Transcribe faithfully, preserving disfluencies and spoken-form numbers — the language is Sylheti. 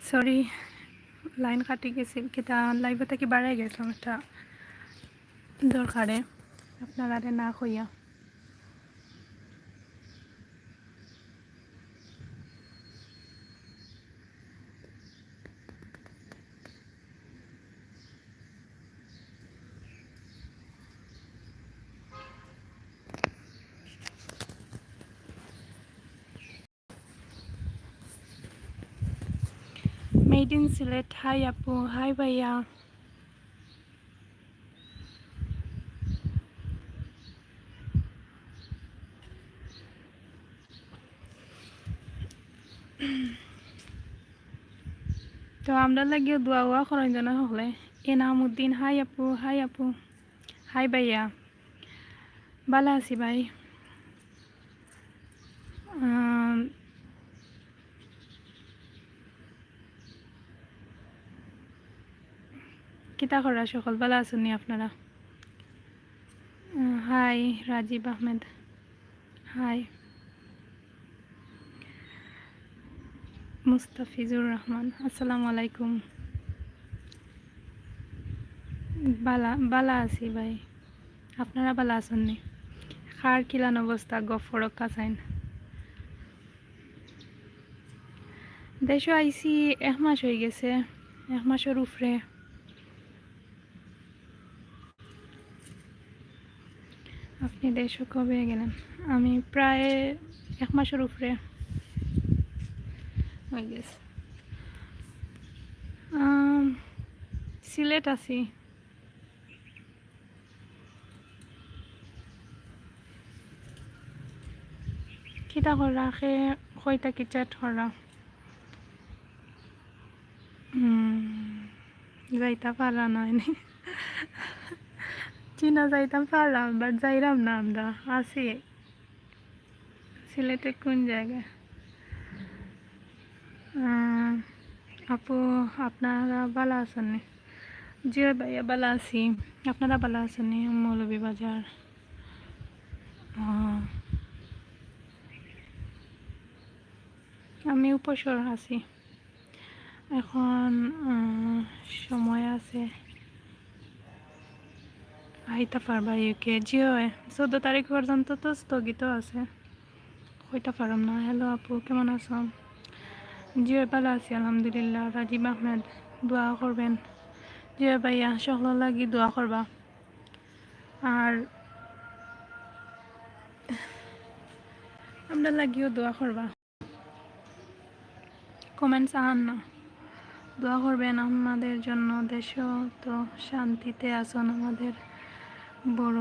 Sorry, line কাটি গেছিল, কিতা লাইভ থাকি বাড়াই গেছিলাম একটা দরকারে, আপনারারে না কইয়া। Made in Sylhet, hi আপু, hi ভাইয়া। তো আমরার লাগিও দোয়া ওয়া করইন জানা হকলে। এনামুদ্দিন, hi আপু, hi আপু, hi ভাইয়া। ভালা আছি ভাই। আম, কিতা করা সকল, ভালা আছইন নি আপনারা? আহ, hi রাজীব আহমেদ, hi মুস্তাফিজুর রহমান, আসসালামু আলাইকুম। ভালা, ভালা আছি ভাই, আপনারা ভালা আছইন নি? কার কিলান অবস্থা, গফরক কাছাইন? দেশো আইছি এক মাস অই গেছে, এক মাসর উপরে। আপনি দেশো কবে গেলেন? আমি প্রায় এক মাসর উপরে অই গেছে। আম, সিলেট আছি। কিতা করা, কে কইতা কি chat করা? হুম, যাইতা পারা না এনে। চীনা যাইতাম পারলাম, but যাইরাম না আমরা, আছি। সিলেটে কোন জায়গায়? আহ, আপু, আপনারা ভালা আছইন নি? জি ভাইয়া, ভালা আছি। আপনারা ভালা আছইন নি? মৌলভীবাজার। আহ, আমি উপসর আছি। এখন, আহ, সময় আছে, আইতা পারবা ইউকে। জি অয়, চৌদ্দ তারিখ পর্যন্ত তো স্থগিত আছে। কইতা পারম না। হ্যালো আপু, কেমন আছো? জি অয়, ভালা আছি আলহামদুলিল্লাহ। রাজীব আহমেদ, দোয়া করবেন। জি অয় ভাইয়া, সকলর লাগি দোয়া করবা, আর আমরার লাগিও দোয়া করবা। Comments আহান না। দোয়া করবেন আমাদের জন্য। দেশো তো শান্তিতে আছইন আমাদের বড়